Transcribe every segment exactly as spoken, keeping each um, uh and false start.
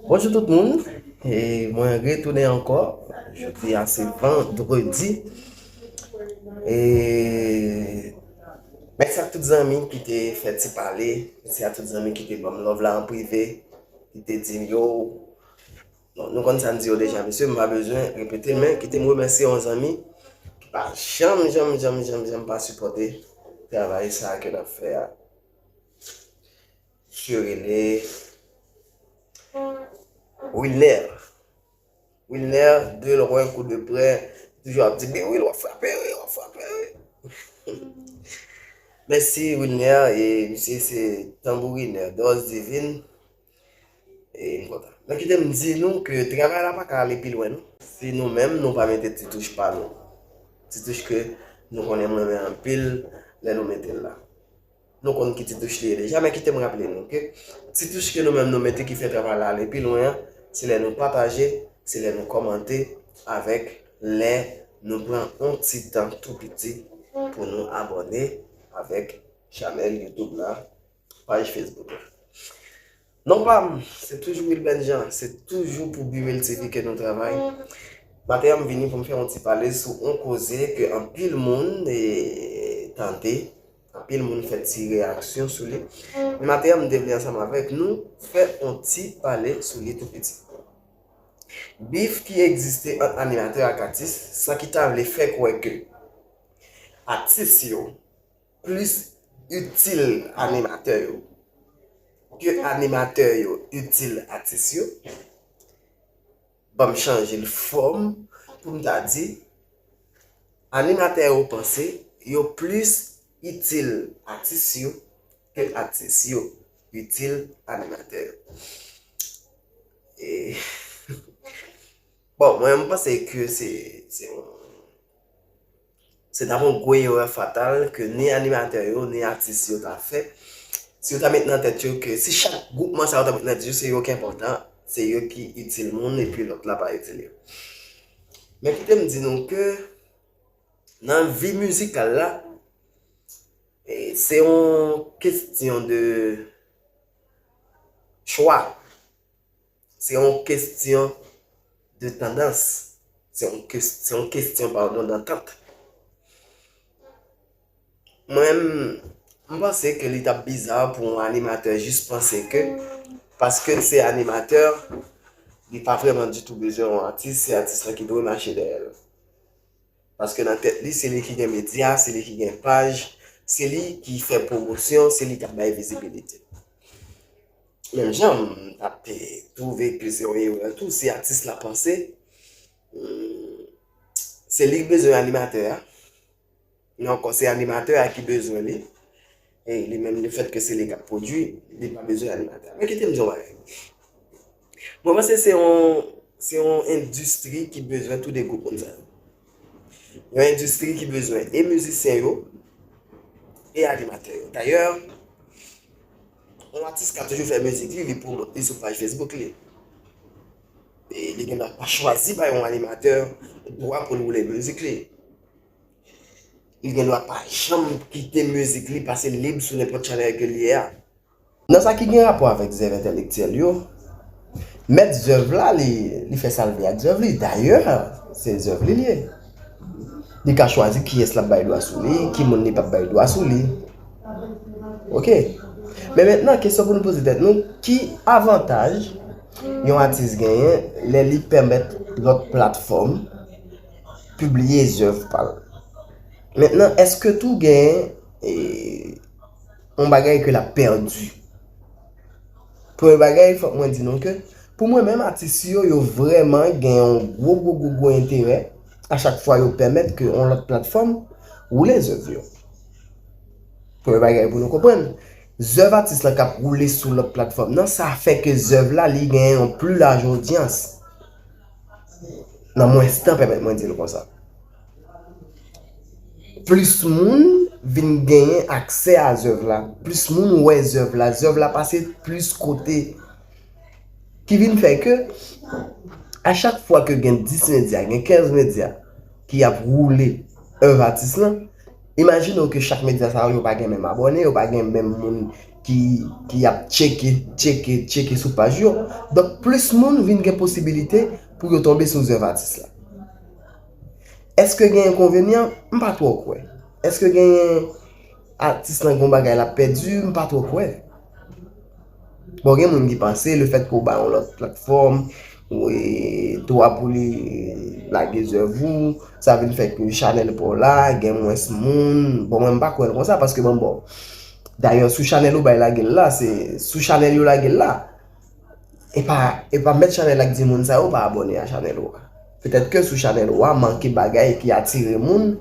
Bonjou tout moun, e mwen retounen ankò. Jodi a se vandredi. E mèsi ak tout zanmi ki te fè ti pale. Mèsi a tout zanmi ki te ban m love la an prive, ki te di m yo. Bon, nou konn sa n di yo deja, mesye, m pa bezwen repete l, men kite m remèsye yon zanmi ki pa janm, janm, janm, janm, janm pa sipòte travay sa ke n ap fè a. Misye rele Wilner. Wilner, de lwen kou de prè, toujou ap di, "Bin Wil, w ap frape, wi, w ap frape, wi." Mèsi, Wilner, e misye se tanbourinè, dòz divin. E m kontan. Men kite m di nou ke travay la pa ka ale pi lwen, non. Si nou menm, nou pa mete ti touch pa nou. Ti touch ke nou konnen m renmen anpil lè nou mete l la. Nou konn ki ti touch li ye deja, men kite m raple nou ke ti touch ke nou menm nou mete ki fè travay la ale pi lwen an, se lè nou pataje, se lè nou kòmante, avèk lè nou pran yon ti tan tou piti pou nou abòne avèk chanèl YouTube la, paj Facebook la. Non pa m, se toujou Wilben Jean, se toujou pou Biwil T V ke nou travay. Maten an, m vini pou m fè yon ti pale sou yon koze ke anpil moun, e, tande, anpil moun fè ti reyaksyon sou li. Men maten an, m te vle ansanm avèk nou fè yon ti pale sou li tou piti. Bif ki egziste ant animatè ak atis, sa ki ta vle fè kwè ke atis yo plis itil animatè yo ke animatè yo itil atis yo. Ban m chanje l fòm pou m ta di, animatè yo panse yo plis itil atis yo ke atis yo itil animatè yo. E, bon, mwen, m panse ke se, se yon, se t ap yon gwo erè fatal ke ni animatè yo, ni atis yo ta fè. Si yo ta met nan tèt yo ke, si chak gwoupman sa yo ta met nan tèt yo, se yo ki enpòtan, se yo ki itil moun, epi lòt la pa itil yo. Men kite m di nou ke nan vi mizikal la, e, se yon kesyon de chwa. Se yon kesyon de tandans. Se yon kes-, se yon kesyon, padon, dantant. Mwen, m, m panse ke li t ap biza pou yon animatè jis panse ke, paske l se animatè, li pa vrèman ditou bezwen yon atis, se atis la ki dwe mache dèyè l. Paske nan tèt li, se li ki gen medya, se li ki gen paj, se li ki fè pwomosyon, se li k ap bay vizibilite. Menm jan m t ap, eh, twouve ke se yon erè tou, si atis la panse, hmm, se li k bezwen animatè a, men ankò se animatè a ki bezwen li, e li menm, lefèt ke se li k ap pwodui, li pa bezwen animatè a. Men kite m di yon bagay. Mwen panse se yon, se yon endistri ki bezwen tou de gwoup moun sa yo. Yon endistri ki bezwen e mizisyen yo, e animatè yo. Dayè, yon atis ka toujou fè mizik li, li pwomot li sou paj Facebook li. E li gen dwa pa chwazi bay yon animatè dwa pou l woule mizik li. Li gen dwa pa janm kite mizik li pase lib sou nenpòt chanèl ke l ye a. Nan sa ki gen rapò avèk zèv entèlektyèl yo, mèt zèv la, li, li fè sa l vle ak zèv li. Dayè, se zèv li l ye. Li ka chwazi kiyès l ap bay dwa sou li, ki moun li p ap bay dwa sou li. Oke. Men mentnan, kesyon pou nou poze tèt nou, ki avantaj yon atis genyen lè li pèmèt lòt platfòm pibliye zèv pa l? Mentnan, èske tou genyen, e, yon bagay ke l ap pèdi? Premye bagay, fòk mwen di nou ke, pou mwen menm, atis yo, yo vrèman gen yon gwo, gwo, gwo, gwo enterè a chak fwa yo pèmèt ke yon lòt platfòm woule zèv yo. Premye bagay pou nou konprann, zèv atis la k ap woule sou lòt platfòm nan, sa fè ke zèv la, li gen yon pli laj odyans. Nan mwens tan, pèmèt mwen di l konsa. Plis moun vin genyen aksè a zèv la, plis moun wè zèv la, zèv la pase plis kote. Ki vin fè ke, a chak fwa ke gen dis medya, gen kenz medya ki ap woule èv atis lan, imajine w ke chak medya sa yo, yo pa gen menm abòne, yo pa gen menm moun ki, ki ap tcheke, tcheke, tcheke sou paj yo. Donk, plis moun vin gen posibilite pou yo tonbe sou zèv atis la. Èske gen enkonvenyan? M pa twò kwè. Èske gen atis lan gen yon bagay l ap pèdi? M pa twò kwè. Bon, gen moun ki panse lefètke w bay yon lòt platfòm, ou e dwa pou li lage zèv ou, sa vin fè ke chanèl pa w la gen mwens moun. Bon, mwen m pa kwè l konsa, paske bon, bon. Dayè, sou chanèl ou bay lage l la, se sou chanèl yo lage l la. E pa, e pa mèt chanèl la k di moun sa yo pa abòne a chanèl ou a. Petèt ke sou chanèl ou a manke bagay ki atire moun,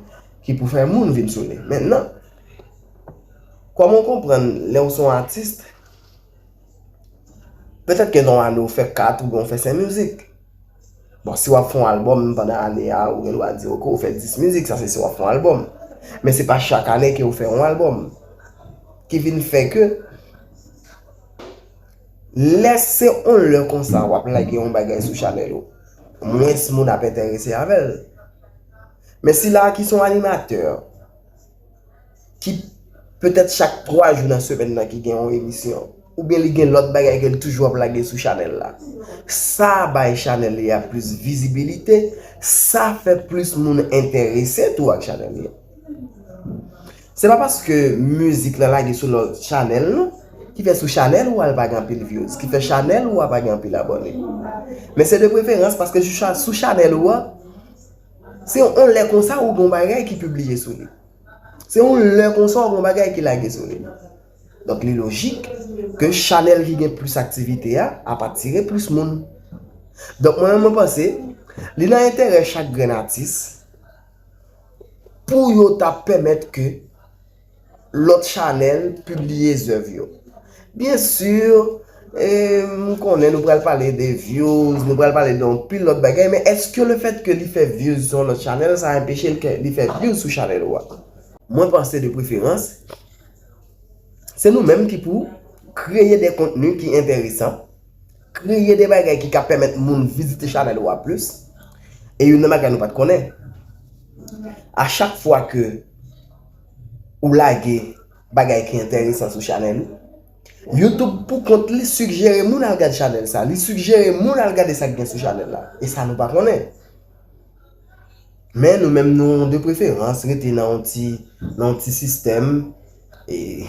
ki pou fè moun vin sou li. Mentnan, kòman w konprann lè w se yon atis, petèt ke nan yon ane w fè kat oubyen w fè senk mizik. Bon, si w ap fè yon albòm pandan ane a, ou gen dwa di, ok, ou fè dis mizik, sa se si w ap fè yon albòm. Men se pa chak ane ke w fè yon albòm. Ki vin fè ke lè se yon lè konsa w ap lage yon bagay sou chanèl ou, mwens moun ap enterese avè l. Men sila ki se yon animatè, ki petèt chak twa jou nan semèn nan ki gen yon emisyon, oubyen li gen lòt bagay ke l toujou ap lage sou chanèl la. Sa bay chanèl li a plis vizibilite, sa fè plis moun enterese tou ak chanèl li a. Se pa paske mizik la lage sou lòt chanèl non, ki fè sou chanèl ou a l pa gen anpil views, ki fè chanèl ou a pa gen anpil abòne. Men se de preferans paske sou cha-, sou chanèl ou a, se yon lè konsa ou gen yon bagay ki pibliye sou li. Se yon lè konsa ou gen yon bagay ki lage sou li. Donk, li lojik ke chanèl ki gen plis aktivite a ap atire plis moun. Donk, mwen menm, mwen panse, li nan enterè chak grenn atis pou yo ta pèmèt ke lòt chanèl pibliye zèv yo. Byen si, e, m konnen nou pral pale de views, nou pral pale de yon pil lòt bagay, men èske lefètke li fè views sou yon lòt chanèl, sa enpeche l ke li fè views sou chanèl ou a? Mwen panse de preferans, se nou menm ki pou kreye de kontni ki enteresan, kreye de bagay ki ka pèmèt moun vizite chanèl ou a plis. E youn nan bagay nou pa t konnen, a chak fwa ke ou lage bagay ki enteresan sou chanèl ou, YouTube pou kont li sigjere moun al gad chanèl sa, li sigjere moun al gade sa k gen sou chanèl la. E sa nou pa konnen. Men nou menm nou de preferans rete nan yon ti, nan yon ti sistèm e,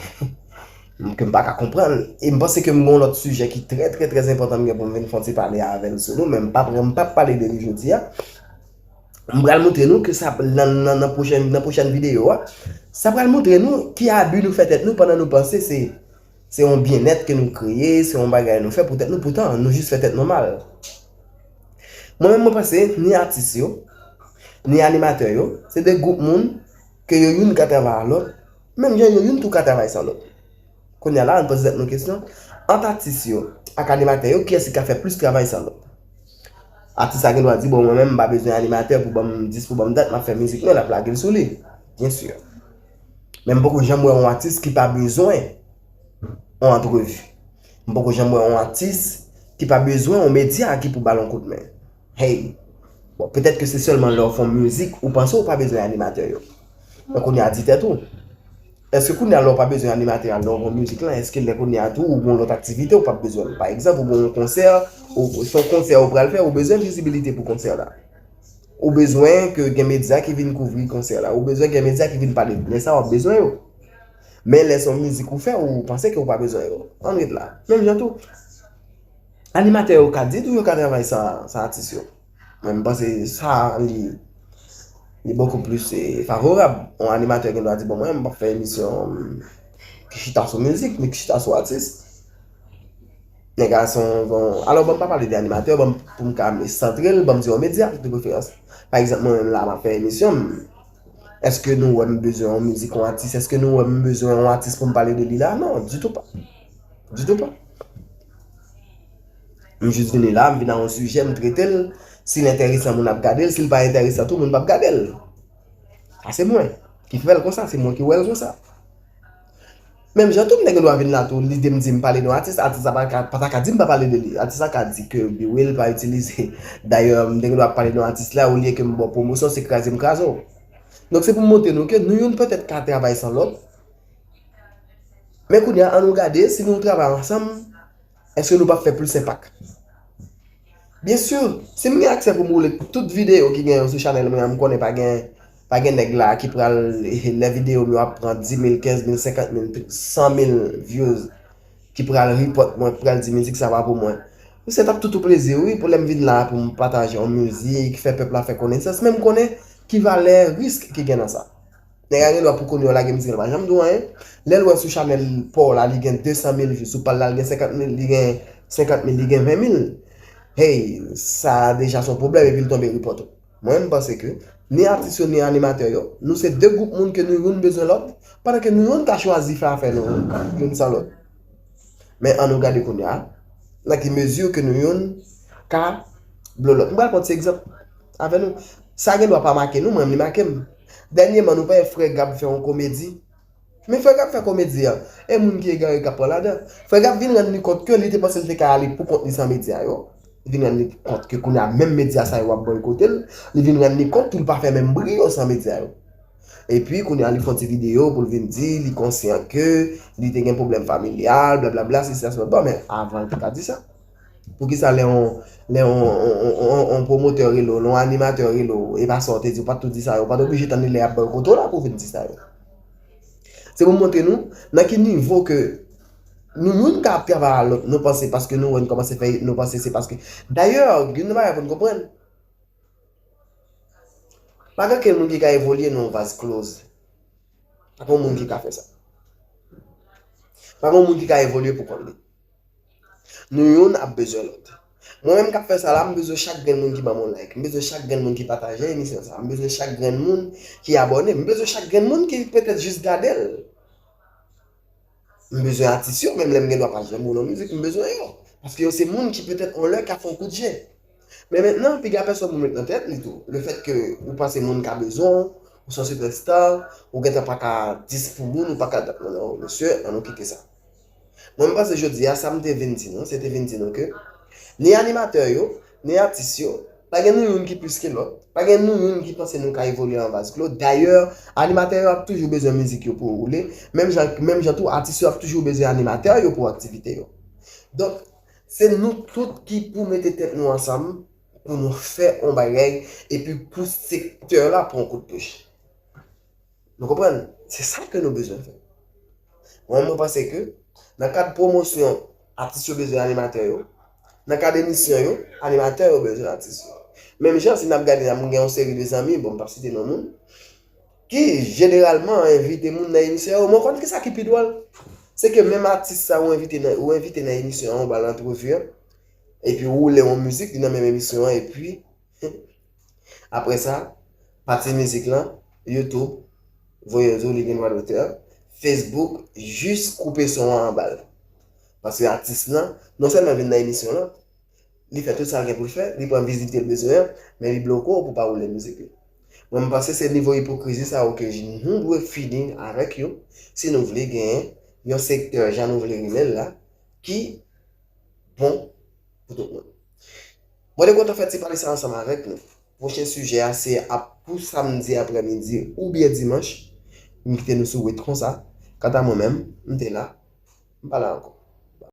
ke m pa ka konprann. E m panse ke m gen yon lòt sijè ki trè, trè, trè enpòtan m gen pou m vin fè yon ti pale avè l sou nou, men m p ap, m p ap pale de li jodi a. M pral montre nou ke sa, nan, nan, nan pwochèn, nan pwochèn videyo a, sa pral montre nou ki abi nou fè tèt nou pandan nou panse se, se yon byennèt ke nou kreye, se yon bagay nou fè pou tèt nou, poutan nou jis fè tèt nou mal. Mwen menm, mwen panse, ni atis yo, ni animatè yo, se de gwoup moun ke yo youn ka travay ak lòt, menm jan yo youn tou ka travay san lòt. Kounye a la, ann poze tèt nou kesyon, ant atis yo ak animatè yo, kiyès ki ka fè plis travay san lòt? Atis la gen dwa di, bon, mwen menm, m pa bezwen animatè pou ban m dis, pou ban m dat, m ap fè mizik mwen, l ap lage l sou li. Byen si. Men m poko janm wè yon atis ki pa bezwen yon antrevi. M poko janm wè yon atis ki pa bezwen yon medya ki pou ba l yon kout men. Hey! Bon, petèt ke se sèlman lè w fè yon mizik ou panse w pa bezwen animatè yo. Men kounye a di tèt ou, èske kounye a lè w pa bezwen animatè a lè w fè yon mizik lan, èske lè kounye a tou ou gen yon lòt aktivite ou p ap bezwen l? Pa egzanp, ou gen yon konsè, ou, se yon konsè ou pral fè, ou bezwen vizibilite pou konsè la. Ou bezwen ke gen medya ki vin kouvri konsè la. Ou bezwen gen medya ki vin pale de sa w ap bezwen yo. Men lè se yon mizik ou fè, ou panse ke ou pa bezwen yo. Ann ret la. Menm jan tou, animatè yo ka di tou yo ka travay san, san atis yo. Mwen, m panse sa, li, li bokou plis, eh, favorab. Yon animatè gen dwa di, bon, mwen, m p ap fè emisyon, mm, ki chita sou mizik, men ki chita sou atis. Nèg la se yon, yon, alò, ban m pa pale de animatè, ban m, pou m ka santre l, ban m di yon medya, de preferans. Pa egzanp, mwen menm la, m ap fè emisyon m. Èske nou wè m bezwen yon mizik, yon atis? Èske nou wè m bezwen yon atis pou m pale de li la? Non, ditou pa. Ditou pa. M jis vini la, m vin a yon sijè, m trete l. Si l enteresan, moun ap gade l. Si l pa enteresan tou, moun p ap gade l. Sa se mwen ki fè l konsa, se mwen ki wè l konsa. Menm jan tou, m te gen dwa vin la tou, lide m di m pale de yon atis, atis la pa ka, pa ta ka di m pa pale de li. Atis la ka di ke Biwil pa itilize. Dayè, m te gen dwa ap pale de yon atis la, olye ke m ba w pwomosyon, se kraze m kraze w. Donk, se pou m montre nou ke nou youn petèt ka travay san lòt, Men kounye a, ann nou gade, si nou travay ansanm, èske nou p ap fè plis enpak? Byen si, si m gen aksè pou m woule tout videyo ki gen yo sou chanèl mwen an, m konnen pa gen, pa gen nèg la ki pral, lè videyo m yo ap pran dis mil, kenz mil, senkant mil, san mil views, ki pral report mwen, ki pral di mizik sa pa pou mwen. Se t ap tout ou plezi, wi, pou lè m vin la pou m pataje yon mizik, fè pèp la fè konesans, men m konnen ki valè risk ki gen nan sa. Nèg la gen dwa pou kounye a lage mizik la, pa janm di w anyen. Lè l wè sou chanèl pa w la, li gen de san mil views, sou pa l la, li gen senkant mil, li gen senkant mil, li gen ven mil. Hey, sa deja se yon pwoblèm epi l tonbe report ou. Mwen, m panse ke ni atis yo, ni animatè yo, nou se de gwoup moun ke nou youn bezwen lòt, pandan ke nou youn ka chwazi fè afè nou youn san lòt. Men ann nou gade kounye a, nan ki mezi ke nou youn ka blo lòt. M pral pran ti egzanp avè nou. Sa gen dwa pa make nou, mwen, li make m. Dènyèman, nou pa wè Frè Gab fè yon komedi. Men Frè Gab fè komedi a, e moun ki egare k ap pran ladan. Frè Gab vin rann li kont ke li te panse l te ka ale pou kont li san medya yo. Li vin rann li kont ke kounye a menm medya sa yo ap boykote l. Li vin rann li kont tou l pa fè menm bri yo san medya yo. Epi kounye a li fè yon ti videyo pou l vin di li konsyan ke li te gen pwoblèm familyal, blablabla, sesi, sa, sela. Bon, men avan l te ka di sa. Poukisa lè yon, lè yon, yon, yon, yon, yon pwomotè rele w, lè yon animatè rele w, e pa sa w te di, ou pa t tou di sa yo, ou pa t oblije tann li lè y ap boykote w la pou w vin di sa yo. Se pou m montre nou nan ki nivo ke nou youn ka ap travay a lòt, nou panse paske nou wè n kòmanse fè, nou panse se paske. Dayè, youn nan bagay pou n konprann, pa gen okenn moun ki ka evolye nan yon vaz close. Pa gen moun ki ka fè sa. Pa gen moun ki ka evolye pou kont li. Nou youn ap bezwen lòt. Mwen menm k ap fè sa la, m bezwen chak grenn moun ki ban m yon like. M bezwen chak grenn moun ki pataje emisyon sa. M bezwen chak grenn moun ki abòne. M bezwen chak grenn moun ki petèt jis gade l. M bezwen atis yo, menm lè m gen dwa pa janm woule yon mizik, m bezwen yo. Paske yo se moun ki petèt on lè ka fè yon kout je. Men mentnan, piga pèsòn moun met nan tèt li tou. Lefètke ou panse moun ka bezwen w, ou se yon sipèsta, ou gentan pa ka dis pou moun, ou pa ka, non, non, mesye, ann nou kite sa. Mwen, m panse jodi a, sa m te vin di nou, se te vin di nou ke ni animatè yo, ni atis yo, pa gen nou youn ki plis ke lòt, pa gen nou youn ki panse nou ka evolye an vaz klo. Dayè, animatè yo ap toujou bezwen mizik yo pou woule, menm jan, menm jan tou, atis yo ap toujou bezwen animatè yo pou aktivite yo. Donk, se nou tout ki pou mete tèt nou ansanm pou nou fè yon bagay epi pou sektè la pran yon kout pwouch. Nou konprann? Se sa ke nou bezwen fè. Mwen, mwen panse ke nan kad pwomosyon, atis yo bezwen animatè yo. Nan kad emisyon yo, animatè yo bezwen atis yo. Menm jan, si n ap gade, n ap gen yon seri de zanmi, bon, m p ap site non moun, ki jeneralman envite moun nan emisyon yo. Mwen konn kisa ki pi dwòl. Se ke menm atis sa ou envite nan, ou envite nan emisyon an, ou ba l antrevi an, epi ou woule yon mizik, li nan menm emisyon an, epi apre sa, pati mizik lan, YouTube voye di w li gen dwa dotè, Facebook jis koupe son an anba l. Paske atis lan, non sèlman vin nan emisyon lan, li fè tout sa l gen pou l fè, li pran vizite l bezwen an, men li bloke w pou pa woule mizik li. Mwen, m panse se nivo ipokrizi sa yo ke nou dwe fini avèk yo, si nou vle genyen yon sektè jan nou vle rele l la, ki bon pou tout moun. Mwen te kontan fè ti pale sa ansanm avèk nou. Pwochen sijè a se ap pou samdi aprèmidi oubyen dimanch. M kite nou sou wet konsa. Kanta mwen menm, m te la. M pa la ankò.